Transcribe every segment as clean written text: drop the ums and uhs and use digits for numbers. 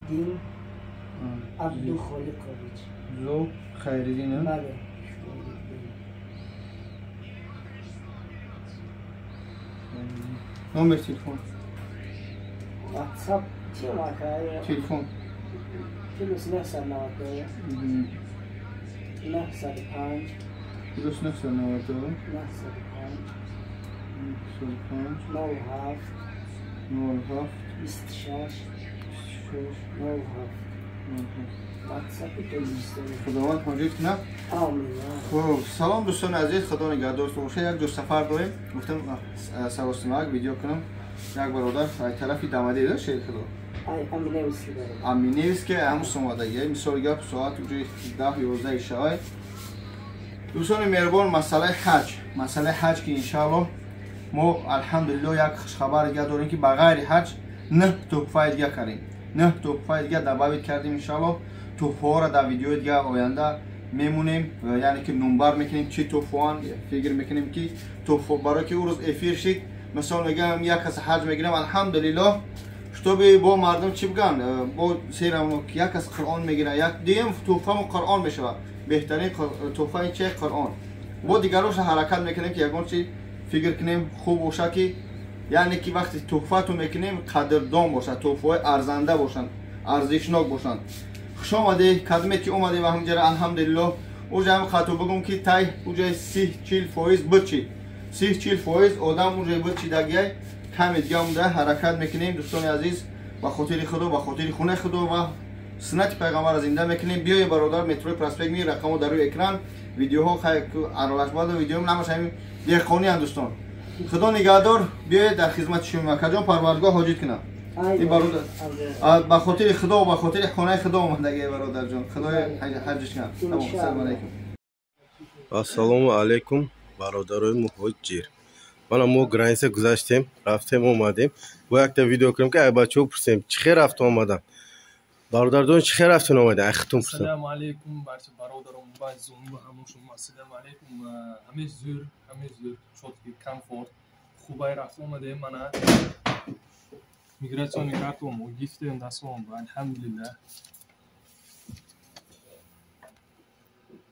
Дин Абдухолиқович. Зо Хайриддин? Бале. Номер телефон? WhatsApp чим ака? Телефон. Плюс 992 905 плюс 992 905 905 07 07 26 26 07. 07. WhatsApp тоҷикистон. Худованд ҳоҷат кунад. Амин. Хуб, салом дӯстони азиз, худо нигаҳдорتون бошад. Як ҷо сафар дорем, гуфтам саросимак видео кунам. Як бародар ай тарафи Дамаде шер худо. Ай Аминевский бародар. Аминевский ҳамун сомадаги. Мисоли гап соат уже 10 11 шавай. Дӯстони меҳрубон, масъалаи ҳаҷ. Масъалаи ҳаҷ ки иншааллоҳ мо алҳамдулиллоҳ як хушхабар дига дорем ки ба ғайри ҳаҷ 9 туҳфаи дига кардем. 9 туҳфаи дига добавить кардем иншааллоҳ. Туҳфаҳоро дар видеои дига оянда мемонем, яъне ки номбар мекунем чӣ туҳфаан, фикр мекунем ки туҳфа барои ки ӯ рӯз эфир шид, мисол мегӯям як кас ҳаҷ мегирам, алҳамдулиллоҳ, чтобы бо мардум чӣ бигӯян, бо серам як кас Қуръон мегирад, як дуюм туҳфамо Қуръон мешавад. Беҳтарин туҳфа ин чи Қуръон. Бо дигароша ҳаракат мекунем ки ягон чи фикр кунем хуб бошад ки яъне ки вақте туҳфату мекунем қадрдон бошад, туҳфаҳои арзанда бошанд, арзишнок бошанд. Хуш омадед, кадме ки омадед ва ҳамҷара алҳамдулиллоҳ. Уже ҳам хато бигӯм ки тай уже 30-40% бучи. 30-40% одам уже бучидагиай, каме дига монда ҳаракат мекунем дӯстони азиз, ба хотири Худо, ба хотири хонаи Худо ва суннати пайғамбарро зинда мекунем. Биёед бародар, метрои проспект ми рақамҳо дар рӯи экран, видеоҳо хай аралашбада видео намаш ҳамин деҳқониянд дӯстон. Худо нигаҳдор, биёед дар хизмати шумо. Акаҷон Парвардигор ҳоҷит кунад. Ин бародар ба хотири Худо, ба хотири хонаи Худо омадагӣ бародарҷон. Худои ҳаҷиш кунад. Тамом, ассалому алайкум. Ассалому алайкум бародарои муҳоҷир. Мана мо граница гузаштем, рафтем омадем. Бо якта видео кунем ки ай бачаҳо пурсем чӣ хел рафта омадан. Бародарҷон чӣ хел рафтен омадем? Ай хитум пурсем. Ассалому алайкум барча бародарон ва азизон ва ҳамон шумо. Ассалому алайкум. Ҳамеш зӯр, ҳамеш зӯр, чётки, комфорт. Хубай рафта омадем. Мана миграционный карту мо гирифтем дастмон, алҳамдулиллаҳ.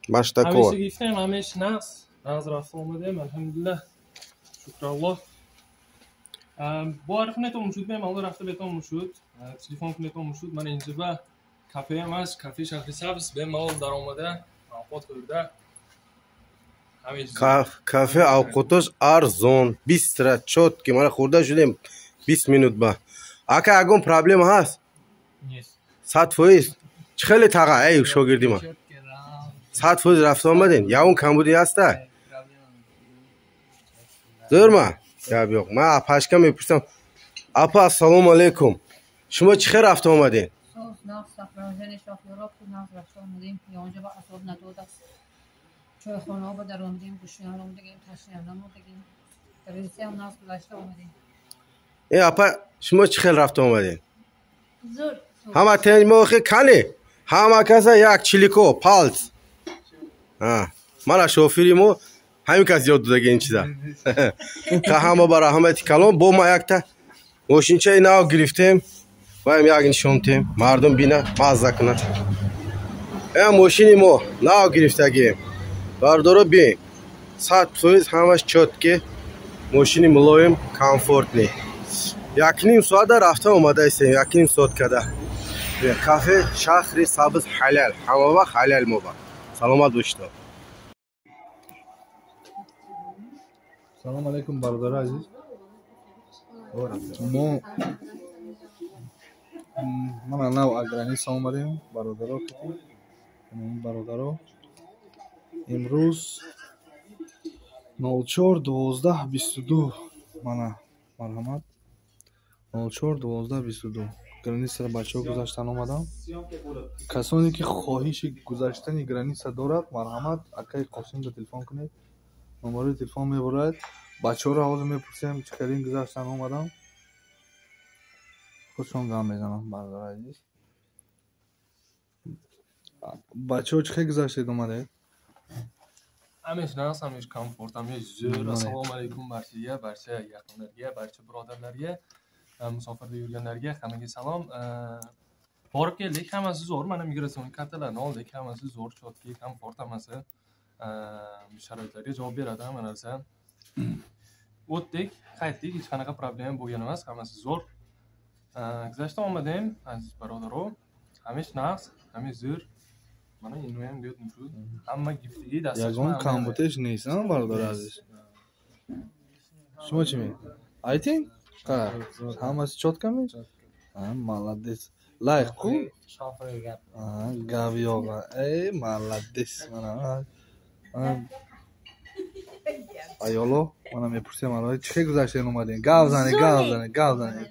Маштако. Ҳамеша гирифтем, ҳамеш нағз, нағз рафта омадем, алҳамдулиллаҳ. Шукраллоҳ. Бовар кунед, мушуд бем, алло рафта бетон мушуд, телефон кунед мушуд. Ман инҷа ба кафеам аст, кафе шаҳри сабз, бемалол даромада, авқот хӯрда. Кафе авқотош арзон, бистро, чётки, мана хӯрда шудем 20 минут ба. Ака ягон проблема ҳаст? Нест. 100%? Чӣ хеле таға, эй шогирди ман? 100% рафта омадем? Ягон камбудӣ ҳаста? Зӯрма? Гап yo'q. Ман апашка мепурсам. Апа, ассалому алайкум. Шумо чӣ хел рафта омадем? Чойхонаҳо ба даромадем, гӯшна омадагем, ташна намодагем. Границаам нағз гузашта омадем. Э апа, шумо чӣ хел рафта омадем? Зӯр. Ҳама тенҷ мо хе кане? Ҳама каса як чилико, палц. Мана шофири мо ҳамин кас ёд додаги ин чиза. Ха ҳама ба раҳмати калон, бо ма якта мошинчаи нав гирифтем. Ваем як нишон тем, мардум бина, мазза кунад. Э мошини мо нав гирифтагием. Бардоро бин. 100% ҳамаш чётки, мошини мулоим, комфортный. 1.5 соата рафта омада истем, 1.5 соат када. Кафе шаҳри сабз ҳалал, ҳама вақт ҳалал моба. Саломат бошед. Салом алейкум бародари азиз. Мо мана нав аз граница омадем, бародаро, бародаро. Имрӯз 04.12.22, мана марҳамат 04.12.22 границаро бачаҳо гузаштан омадам. Касоне ки хоҳиши гузаштани граница дорад, марҳамат акаи Қосимро телефон кунед. Номарои телефон мебурад. Бачаҳоро ҳозир мепурсем чӣ хелин гузаштан омадам. Худшон гам мезанам, бародари азиз. Бачаҳо чӣ хел гузаштед омадед? Ҳамеш нағз, ҳамеш комфорт, ҳамеш zo'r. Assalomu alaykum barchaga, barcha yaqinlarga, barcha birodarlarga, musofirda yurganlarga hammaga salom. Borib keldik, hammasi zo'r. Mana migratsion kartalarni oldik, hammasi zo'r, чётки, комфорт hammasi. Sharoitlarga javob beradi hamma narsa. O'tdik, qaytdik, hech qanaqa problema bo'lgan emas, hammasi zo'r. Guzashta omadem, aziz birodarlar. Hamish naqs, hamish zo'r. Mana endi ham deyaptim shu. Hamma giftigi dasturxon. Ягон камбутеш нест, бародар азиз? Шумо чӣ мегӯед? Айтин? Ҳамаси чётко ми? Молодец. Лайк ку? Шофер гап. Гап yo'q. Ey, молодец. Mana. Ayolo, mana мепурсем аллоҳ, чӣ хел гузаштен омадем? Гап зане, гап зане, гап зане.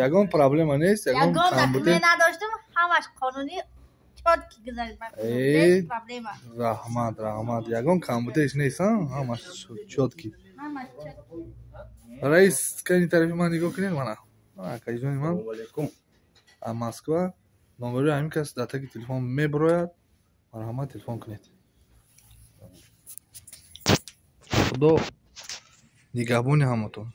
Ягон проблема нест, ягон камбуте надоштум, ҳамаш қонунӣ чётки гузашт. Эй, проблема. Раҳмат, раҳмат. Ягон камбутеш нест, ҳамаш чётки. Ҳамаш чётки. Раис, кани тарафи ман нигоҳ кунед, мана. Акаҷони ман. Аз Москва номери ҳамин кас дар таги телефон мебирояд. Марҳамат, телефон кунед. Худо нигаҳбони ҳаматон.